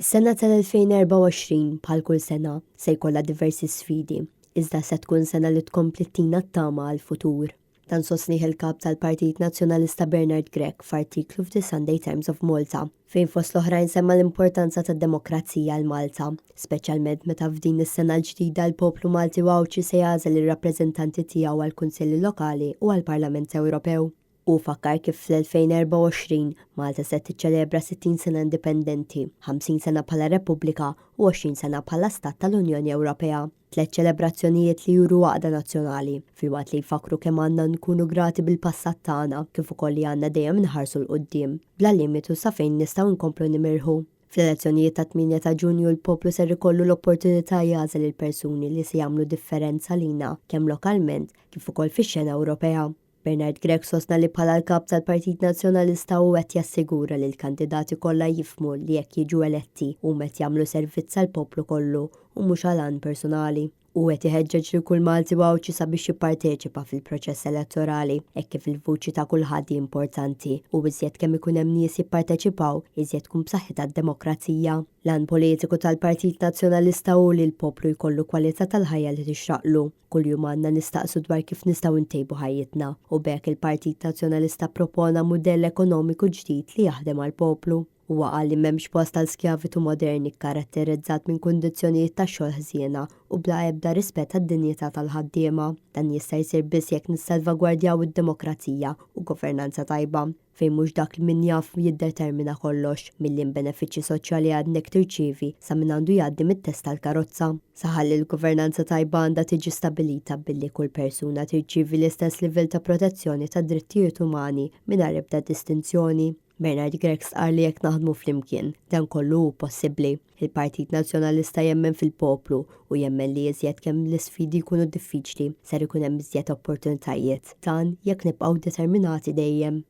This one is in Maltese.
Is-sena tal-2024, bħal kull sena, se jkollha diversi sfidi, iżda se tkun sena li tkompli ttina t-tama għall-futur. Dan sostnieh il-Kap tal-Partit Nazzjonalista Bernard Grech f'artiklu f'The Sunday Times of Malta, fejn fost l-oħrajn semma l-importanza tad-demokrazija għal Malta, speċjalment meta f'din is-sena l-ġdida l-poplu Malti u Għawdxi se jagħżel ir-rappreżentanti tiegħu għall-Kunsilli Lokali u għall-Parlament Ewropew. Hu fakkar kif fl-2024 Malta se tiċċelebra 60 sena indipendenti, 50 sena bħala Repubblika u 20 sena bħala Stat tal-Unjoni Ewropea. Tlett ċelebrazzjonijiet li juru għaqda nazzjonali, filwaqt li jfakkru kemm għandna nkunu grati bil-passat tagħna kif ukoll li għandna dejjem inħarsu 'l quddiem, bla limitu sa fejn nistgħu nkomplu nimirħu. Fl-elezzjonijiet tat-8 ta' Ġunju l-poplu ser ikollu l-opportunità jagħżel il-persuni li se jagħmlu differenza għalina kemm lokalment kif ukoll fix-xena Ewropea. Bernard Grech sostna li bħala l-Kap tal-Partit Nazzjonalista hu qed jassigura li l-kandidati kollha jifhmu li jekk jiġu eletti huma qed jagħmlu servizz għall-poplu kollu u mhux għal għan personali. Hu qed iħeġġeġ lil kull Malti u Għawdxi sabiex jipparteċipa fil-proċess elettorali hekk kif il-vuċi ta' kulħadd hi importanti u iżjed kemm ikun hemm nies jipparteċipaw iżjed tkun b'saħħitha d-demokrazija. L-għan politiku tal-Partit Nazzjonalista hu li l-poplu jkollu kwalità tal-ħajja li tixraqlu. Kuljum għandna nistaqsu dwar kif nistgħu ntejbu ħajjitna u b'hekk il-Partit Nazzjonalista ppropona mudell ekonomiku ġdid li jaħdem għall-poplu. Huwa qal li m'hemmx post għal skjavitu moderni kkaratterizzat minn kundizzjonijiet tax-xogħol ħżiena u bla ebda rispett għad-dinjità tal-ħaddiema. Dan jista' jsir biss jekk nissalvagwardjaw id-demokrazija u governanza tajba. fejn mhux dak li min jaf jiddetermina kollox, mil-liem benefiċċji soċjali għadnek tirċievi sa min għandu jgħaddi mit-test tal-karozza. Saħaq li l-governanza tajba għandha tiġi stabbilita billi kull persuna tirċievi l-istess livell ta' protezzjoni tad-drittijiet umani mingħajr ebda distinzjoni. Bernard Grech stqarr li jekk naħdmu flimkien, dan kollu hu possibbli. Il-Partit Nazzjonalista jemmen fil-poplu u jemmen li iżjed kemm l-isfidi jkunu diffiċli, ser ikun hemm iżjed opportunitajiet. Dan jekk nibqgħu determinati dejjem.